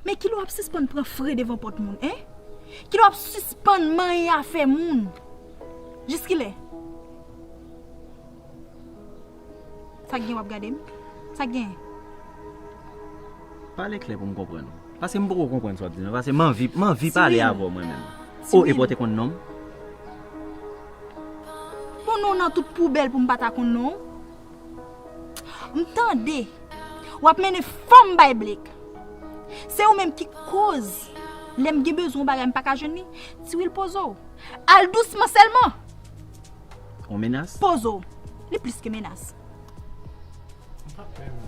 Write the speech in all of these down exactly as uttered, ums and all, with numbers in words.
Men kilè w ap sispann pran fre devan pòt moun, en? Kilè w ap sispann manyen afè moun? Jiskilè? Sa k gen w ap gade m? Sa k gen? Pale klè pou m konprann ou. Paske m poko konprann sa w ap di nan. Paske m anvi, m anvi pale avè w mwen menm. O, epi w te konn non m? Bon, non w nan tout poubèl pou m pa ta konn non w. M tande w ap mennen fanm bay Blake. Se ou menm ki koz lè m gen bezwen yon bagay m pa ka jwenn li. Tiwil poze w. Al dousman sèlman. Yon menas? Poze w. Li plis ke menas. M pa menm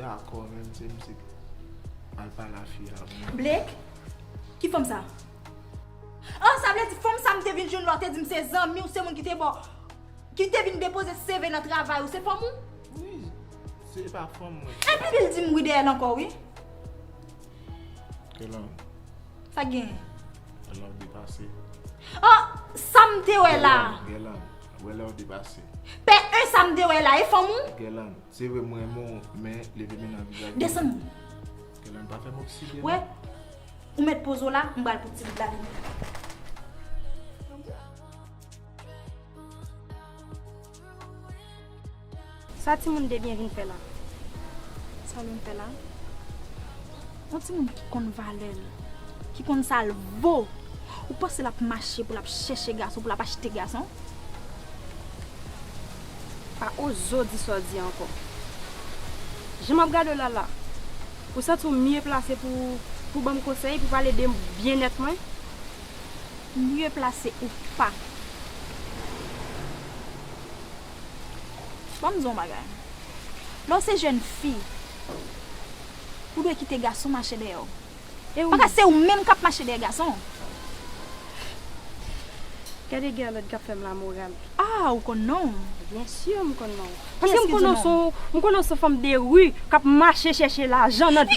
dakò menm se misye al pale a fi a. Blake? Ki fanm sa? Ah, sa vle di fanm sa m te vin jwenn la, w te di m se zanmi w, se moun ki te ba w, ki te vin depoze C V nan travay ou, se fanm ou? Wi, se pa fanm mwen. Epi li di m wi dèyè l ankò, wi. Kèlan, Sa k genyen? kèlan w depase. Ah, sa m te wè la. Kèlan, wè lè w depase. Pè en sa m te wè la, e fanm ou? Kèlan, se vre m renmen w, men leve men nan vizaj. Desann. Kèlan, pa fè m okside. Wè, ou mèt poze w la, m pral pou ti bout la vini. Sa timoun de byen vin fè la? Sa l vin fè la? Yon timoun ki konn valè l, ki konn sa l vo. Ou panse l ap mache pou l ap chèche gason, pou l ap achte gason? Pa ozo di sa w di ankò. Jan m ap gade w la la, ou santi w mye plase pou, pou ban m konsèy, pou pale de byennèt mwen? Mye plase ou pa. Ban m di w yon bagay. Lè w se jèn fi, ou dwe kite gason mache dèyè w. E ou Paske se ou menm k ap mache dèyè gason. Gade Guerlande k ap fè m lamoral. Ah, ou konn non w. Byen si m konn non. Paske m konnen w se yon, m konnen w se yon fanm de ri k ap mache chèche lajan nan